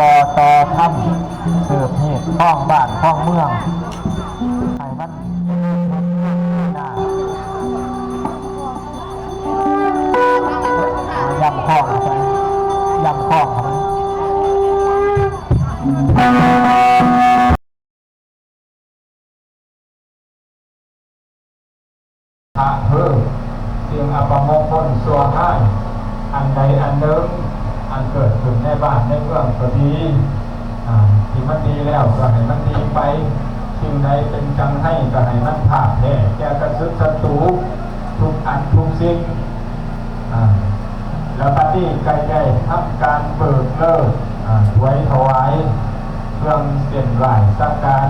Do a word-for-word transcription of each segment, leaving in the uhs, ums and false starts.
ต่อต่อทำสืบเหตุครองบ้านครองเมืองให้มันหน้าย่ำครองเข้าไปย่ำครองเข้าไป พระเพิ่มสิ่งอัปมงคลชั่วร้ายอันใดอันหนึ่งอันเกิดขึ้นในบ้านในเมืองก็ดีอ่าที่มันดีแล้วก็ให้มันดีไปสิ่งใดเป็นจังให้ก็ให้มันพลาดแท้แก่กระสุดศัตรูทุกอันทุกสิ่งอ่า แล้วบัดนี้ก็ได้ทำการเบิกเลิกอ่าถวายถวายเครื่องเส้นไหว้สักการ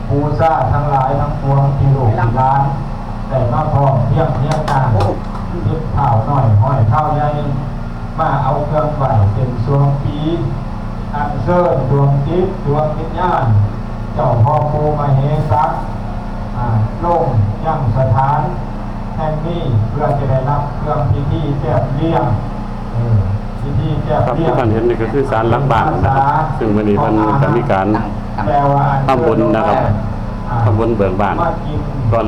บูชาทั้งหลายทั้งปวงที่ลูกที่หลานได้มาพร้อมเพียงเพียงกันทิศเท้าน้อยห้อยเท้าใหญ่มาเอาเครื่องไหว้เส้นสรวงปีอัญเชิญดวงจิตดวงวิญญาณเจ้าพ่อปู่มเหสักอ่าลงยังสถานแห่งนี้เพื่อจะได้รับเครื่องพิธีแจกเลี้ยง ครับที่ท่านเห็นนี่ก็คือศาลหลักบ้านนะครับซึ่งมื้อนี้เพิ่นก็มีการทำบุญนะครับทำบุญเบิกบ้านก่อน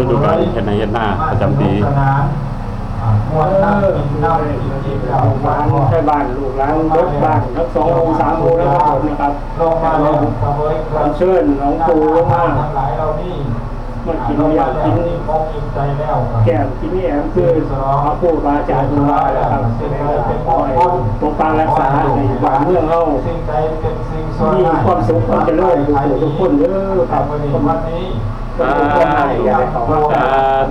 ฤดูกาลเฮ็ดไร่เฮ็ดนาประจำปีลูกหลานไทบ้านลูกหลานเบิดบ้านทั้งสององค์สามองค์แล้วครับผมนะครับอัญเชิญหลวงปู่ลงมา มากินเบียร์กินแก้มกินแอมคือพระครูบาอาจารย์ครูบานะครับขอให้ปกปักรักษาให้บ้านเมืองเฮามีความสุขความเจริญทุกผู้ทุกคนเด้อครับสา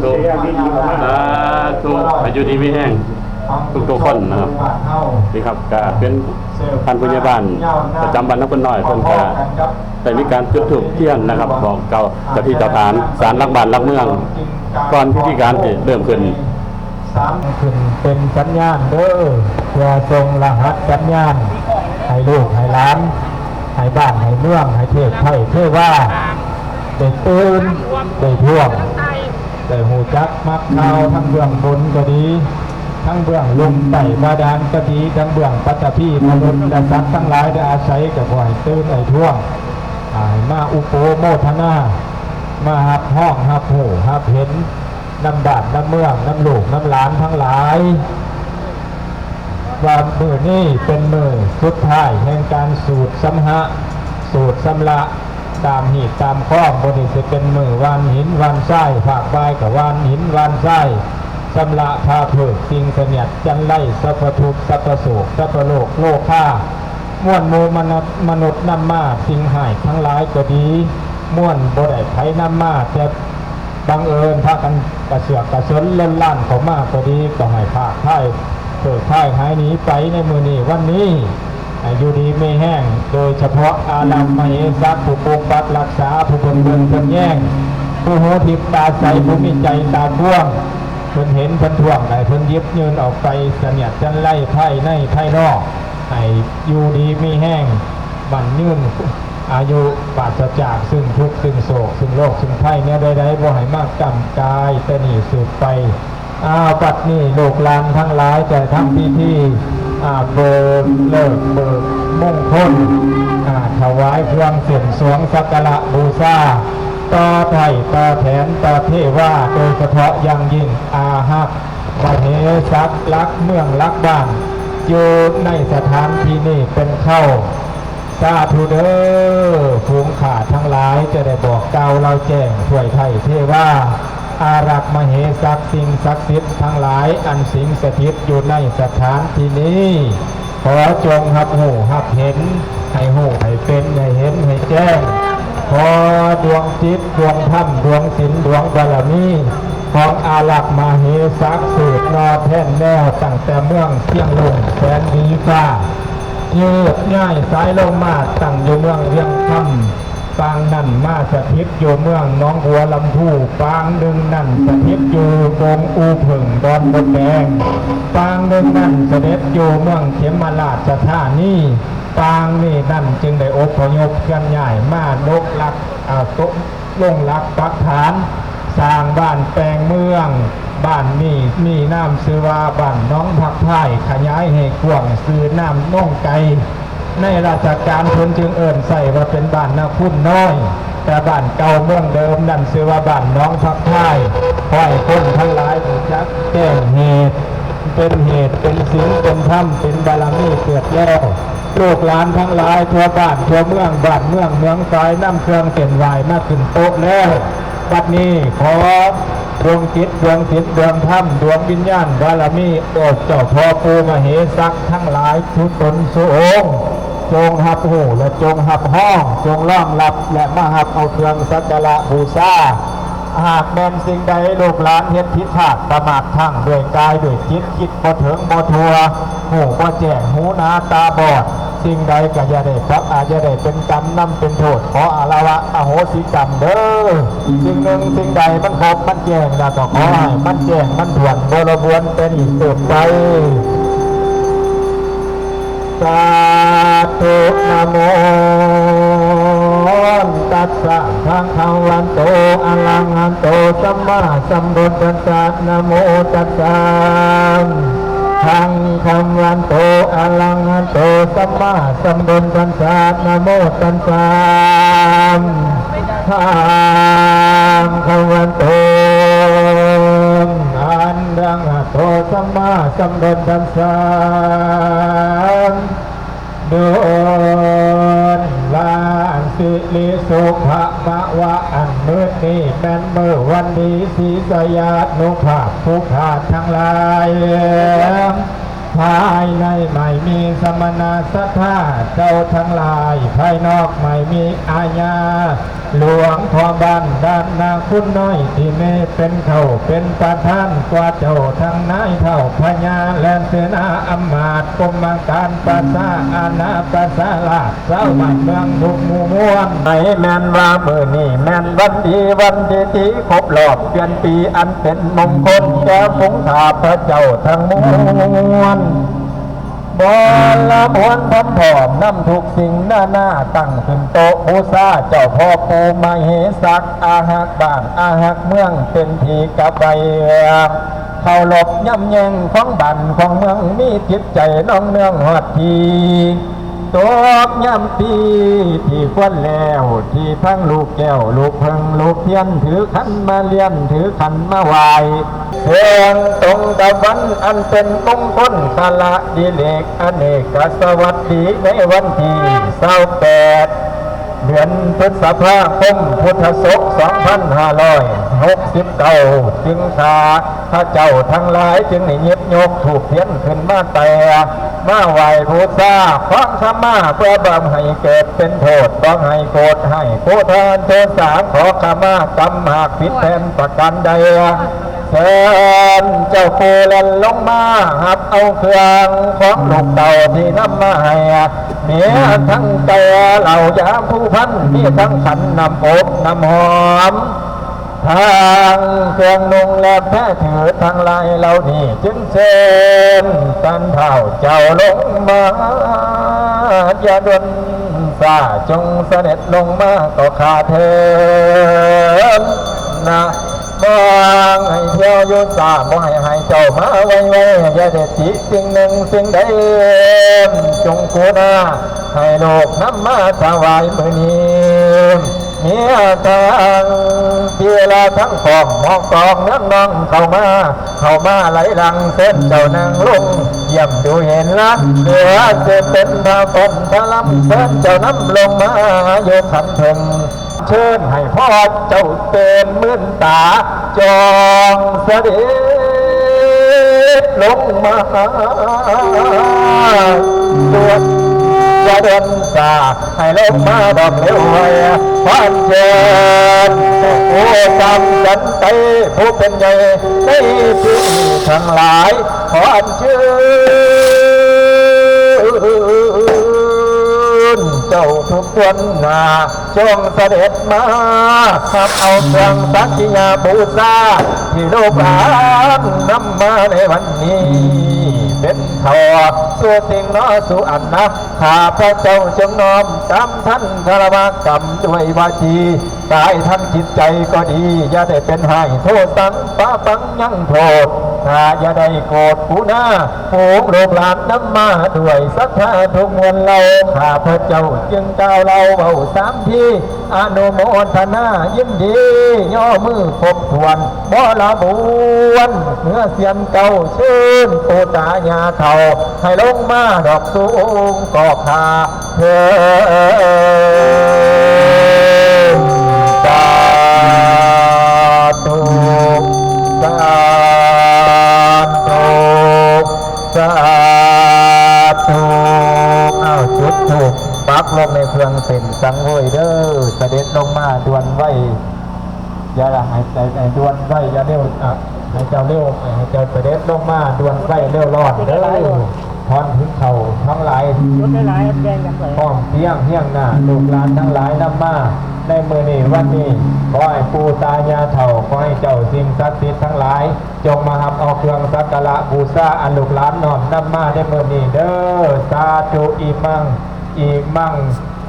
ธุสาธุอายุดีมีแฮงทุกทุกคนนะครับนี่ครับก็เป็นท่านผู้ใหญ่บ้านประจำบ้านน้ำพุน้อยเพิ่นก็ ได้มีการจุดธูปเทียนนะครับบอกกล่าวเจ้าที่เจ้าทางศาลหลักบ้านหลักเมืองก่อนพิธีการสิเริ่มขึ้นสามขึ้นเป็นสัญญาณเด้อเพื่อส่งรหัสสัญญาณให้ลูกให้หลานให้บ้านให้เมืองให้เทพไทยเทวาได้ตื่นได้ท่วง ได้ฮู้จักมักข่าวทั้งเบื้องบนก็ดีทั้งเบื้องลุ่มใต้บาดาลก็ดีทั้งเบื้องปัตตภีมนุษย์และสัตว์ทั้งหลายได้อาศัยก็ขอให้ตื่นให้ท่วงอ่าให้มาอุปโภคโมทนามาฮับฮ้องฮับฮู้ฮับเห็นนำบ้านนำเมืองนำลูกนำหลานทั้งหลาย ว่ามื้อนี้เป็นมื้อสุดท้ายแห่งการสูดสำหะสูดสำระตามฮีตตามคองมื้อนี้สิเป็นมื้อหว่านหินหว่านทรายภาคบ่ายก็หว่านหินหว่านทรายสำระพาเพิกสิ่งเสนียดจัญไรสัพพทุกข์สัพพโศกสัพพโรคโรคามวลหมู่มนุษย์มนุษย์นำมาสิ่งฮ้ายทั้งหลายก็ดีมวลบ่ได้ไผนำมาแต่ บังเอิญพากันกระเสือกกระสนเล่นล้านเข้ามาก็ดีก็ให้พากพ่ายเพิกพ่ายหายหนีไปในมื้อนี้วันนี้ให้อยู่ดีมีแฮงโดยเฉพาะอารักษ์มเหสักผู้ปกปักรักษาผู้เพิ่นเบิ่งเพิ่นแยงผู้หูทิพย์ตาใสผู้มีใจตากว้างเพิ่นเห็นเพิ่นท่วงให้เพิ่นหยิบยื่นออกไปเสนียดจัญไรภายในภายนอกให้อยู่ดีมีแฮงมั่นยืน อายุปราศจากซึ่งทุกข์ซึ่งโศกซึ่งโรคซึ่งภัยแนวใดๆบ่ให้มากำกายแต่นี้สืบไปอ้าวบัดนี้ลูกหลานทั้งหลายจะทำพิธีอ่าเบิกเลิกเบิกมงคลอ่าถวายเครื่องเส้นสรวงสักการะบูชาต่อไถ่ต่อแถนต่อเทวาโดยเฉพาะอย่างยิ่งอาหักมเหสักหลักเมืองหลักบ้านอยู่ในสถานที่นี้เป็นเข้า สาธุเด้อฝูงข้าทั้งหลายจะได้บอกกล่าวเล่าแจ้งช่วยไถ่เทวาอารักษ์มเหสักสิ่งศักดิ์สิทธิ์ทั้งหลายอันสิงสถิตอยู่ในสถานที่นี้ขอจงรับรู้รับเห็นให้รู้ให้เป็นให้เห็นให้แจ้งขอดวงจิตดวงธรรมดวงศีลดวงบารมีของอารักษ์มเหสักสืบนอแท่นแนวตั้งแต่เมืองเชียงลุงแสนดีฟ้า ยืดย้ายสายลงมาตั้งอยู่เมืองเวียงคำปางนั้นมาสถิตอยู่เมืองหนองบัวลำพูปางหนึ่งนั้นสถิตอยู่บงอูผึ่งดอนบนแดงปางหนึ่งนั้นเสด็จอยู่เมืองเขมราชธานีปางนี้นั้นจึงได้อพยพเคลื่อนย้ายมาลกลักอาตกลงหลักปักฐานสร้างบ้านแปลงเมืองบ้านนี้มีนามชื่อว่าบ้านหนองผักพายขยายให้กว้างชื่อนามหนองไก่ ในราชการเพิ่นจึงเอิ้นใส่ว่าเป็นบ้านนาคุณน้อย แต่บ้านเก่าเมืองเดิมนั่นชื่อว่าบ้านหนองผักพาย ขอให้คนทั้งหลายรู้จักแจ้งเหตุ เป็นเหตุ เป็นศีล เป็นธรรม เป็นบารมีเกิดแล้ว ลูกหลานทั้งหลายทั่วบ้านทั่วเมือง บ้านเมืองเมืองสายนำเครื่องเส้นไหว้มาขึ้นโต๊ะแล้ว บัดนี้ขอดวงจิตดวงศีลดวงธรรมดวงวิญญาณบารมีองค์เจ้าพ่อปู่มเหสักทั้งหลายทุกตนสู่องค์ จงรับรู้และจงรับฮ้อง จงรองรับและมารับเอาเครื่องสักการะบูชา หากแม่นสิ่งใดลูกหลานเฮ็ดผิดพลาดประมาทพลั้งด้วยกายด้วยจิตคิดบ่ถึงบ่ทั่ว หูบ่แจ้งหูหนาตาบอด สิ่งใดก็อย่าได้ปรับอาจอย่าได้เป็นกรรมนำเป็นโทษ ขออาละวะอโหสิกรรมเด้อ สิ่งหนึ่งสิ่งใดมันครบมันแจ้งแล้วก็ขอให้มันแจ้งมันถ้วนบ่รบกวนเป็นอีกสืบไป สาธุ นะโมตัสสะ ภะคะวะโต อะระหะโต สัมมาสัมพุทธัสสะ นะโมตัสสะ ภะคะวะโต อะระหะโต สัมมาสัมพุทธัสสะ นะโมตัสสะ ภะคะวะโต อะระหะโต สัมมาสัมพุทธัสสะ ดลลาสิริสุขะมะวะ อันมื้อนี้แม่นมื้อวันดี ศรีสยานุภาพผู้ข้าทั้งหลาย ภายในไม่มีสมณะศรัทธาเจ้าทั้งหลาย ภายนอกไม่มีอาญา หลวงพ่อบ้านด้านนาคุณน้อยที่มีเป็นเฒ่าเป็นประธานกว่าเจ้าทั้งนายเฒ่าพญาและเสนาอำมาตย์กรมการประชาอาณาประชาราษฎร์ชาวบ้านเมืองทุกหมู่มวล ในแม่นว่ามื้อนี้แม่นวันดีวันดีที่ครบรอบเดือนปีอันเป็นมงคลแก่ฝูงข้าพระเจ้าทั้งมวล บรมวลพร้อมพร้อมนำทุกสิ่งนานาตั้งขึ้นโต๊ะบูชาเจ้าพ่อปู่มเหสักอาหักบ้านอาหักเมืองเป็นที่กราบไหว้เคารพยำแยงของบ้านของเมืองมีจิตใจน้องเนืองฮอดที่ตกยามปีที่ควรแล้วที่ทั้งลูกแก้วลูกเพิ่งลูกเทียนถือขันมาเลียนถือขันมาไหว้ เทื่องตรงกับวันอันเป็นมงคลคละดิเลกอเนกสวัสดีในวันที่ซาวแปด เดือนพฤษภาคม พุทธศักราช สองพันห้าร้อยหกสิบเก้า จึงข้าพระเจ้าทั้งหลายจึงได้หยิบยกธูปเทียนขึ้นมาแต่ มาไหว้บูชาขอขมาเพื่อบ่ให้เกิดเป็นโทษบ่ให้โกรธให้ผู้ทานโทษาขอขมากรรมหากผิดแผนประการใด เชิญเจ้าปู่แล่นลงมาหับเอาเครื่องของลูกเต้าที่นำมาให้ มีทั้งไก่เหล้ายาผู้พัน มีทั้งขันน้ำอบน้ำหอม ทั้งเครื่องนุ่งและแพรถือทั้งหลายเหล่านี้จึงเชิญท่านท้าวเจ้าลงมา อย่าด่วนสาจงเสด็จลงมาก็ข้าเถิดนะ บ่ให้เที่ยวอยู่สาบ่ให้หายเจ้ามาไวๆ อย่าได้ติสิ่งหนึ่งสิ่งใด จงกรุณาให้ลูกนำมาถวายมื้อนี้ มีทางที่ละทั้งของหมอกกองเมืองน้องเข้ามา เข้ามาไหลหลังเส้นเจ้านางลง เยี่ยมดูเห็นละเหลือจะเป็นพระปนพระลำเส้นเจ้านำลงมาโยกขันเถิง เชิญให้พ่อเจ้าเตือนมื่นตา จองเสด็จลงมาด่วนจะเดินสาให้ลงมาดอกเร็วไวพรเชิญผู้ตามสันติผู้เป็นใหญ่ในที่ทั้งหลายพรเชิญเจ้าทุกคนนา จงเสด็จมารับเอาเครื่องสักกิยาบูชาที่ลูกหลานนำมาในวันนี้ เป็นทอสู่สิ่งนอสู่อันนะ ข้าพระเจ้าจงน้อมตามท่านคารวะกรรมด้วยวาจีกายทั้งจิตใจก็ดี อย่าได้เป็นให้โทษสังปะปังยังโทษ ข้าอย่าได้โกรธกูนา ฝูงลูกหลานนำมาด้วยศรัทธาทุกมวลเหล่า ข้าพระเจ้าจึงกล่าวเล่าเว้าสามที อนุโมทนายินดี ย่อมือครบถ้วน บรบูรณ์เมื่อเสียนเก่า เชิญปู่ตายาเฒ่า ให้ลงมาดอกสูงก็ข้า เถิด สาธุ สาธุ สาธุ อ้าว จุดธูปปักลงในเครื่องเส้นสังเวยเด้อ เสด็จลงมาด่วนไว อย่าให้ใจให้ด่วนไว อย่าเร็ว อ่ะ ให้เจ้าเร็ว ให้เจ้าเสด็จลงมาด่วนไวเร็วร้อนเด้อ ท่อนถึงเขาทั้งหลาย ยศหลายๆแบ่งกันไป พร้อมเพรียงเฮียงหน้า ลูกหลานทั้งหลายนำมา ในมื้อนี้วันนี้ ขอให้ปู่ตายาเฒ่า ขอให้เจ้าสิ่งศักดิ์สิทธิ์ทั้งหลาย จงมารับเอาเครื่องสักการะบูชา อันลูกหลานน้อมนำมาในมื้อนี้เด้อ สาธุ อิมัง อิมัง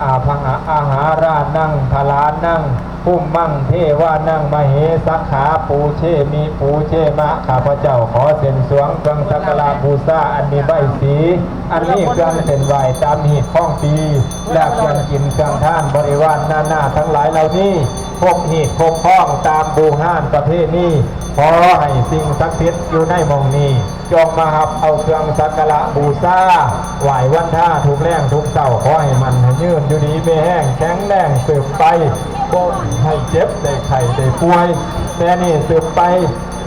อาภะหะ อาหารานัง ทารานัง ภูมิมัง เทวานัง มเหสักขา ปูเชมิ ปูเชมะ ข้าพเจ้าขอเส้นสรวงเครื่องสักการะบูชา อันมีใบสี อันมีเครื่องเส้นไหว้ตามหีบของปี และเครื่องกินเครื่องทานบริวารนานาทั้งหลายเหล่านี้ พกหีบพกคล้องตามบูฮานประเพณี ขอให้สิ่งศักดิ์สิทธิ์อยู่ในหม่องนี้ จงมารับเอาเครื่องสักการะบูชา ไหว้วันทาทุกแลงทุกเช้า ขอให้มั่นให้ยืนอยู่ดีมีแฮงแข็งแรงสืบไป บ่ให้เจ็บได้ไข้ได้ป่วย แต่นี้สืบไป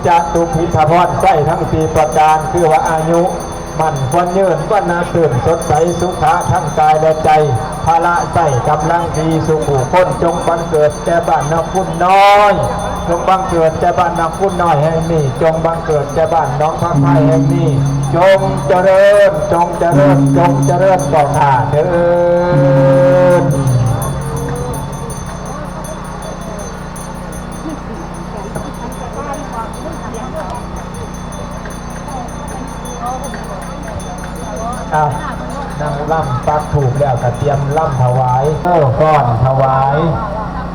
จตุพิธพรไส้ทั้งสี่ประการ คือว่าอายุมั่นขวัญยืน วรรณะชื่นสดใส สุขะทั้งกายและใจ พละไส้กำลังดี สุขุคน จงบังเกิดแก่บ้านนาคุณน้อย จงบังเกิดแก่บ้านนาคุณน้อยแห่งนี้ จงบังเกิดแก่บ้านหนองผักไผ่แห่งนี้ จงเจริญ จงเจริญ จงเจริญก็ข้าเถิด อ่ะ นางลำปักธูปแล้วก็เตรียมลำถวาย เออ ฟ้อนถวาย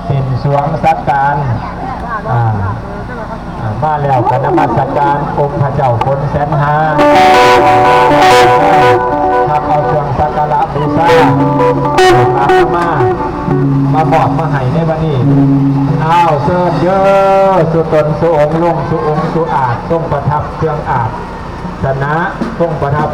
เป็นสรวงสักการ อ่า อ่า มาแล้วก็นมัสการองค์พระเจ้าฝนแสนหา ครับ เอาเครื่องสักการะบูชา มา มามอบมาให้ในวันนี้ อ้าว เชิญเด้อ สุตนสุองค์ลง สุองค์สุอาจ ทรงประทับเครื่องอาสนะ ทรงประทับ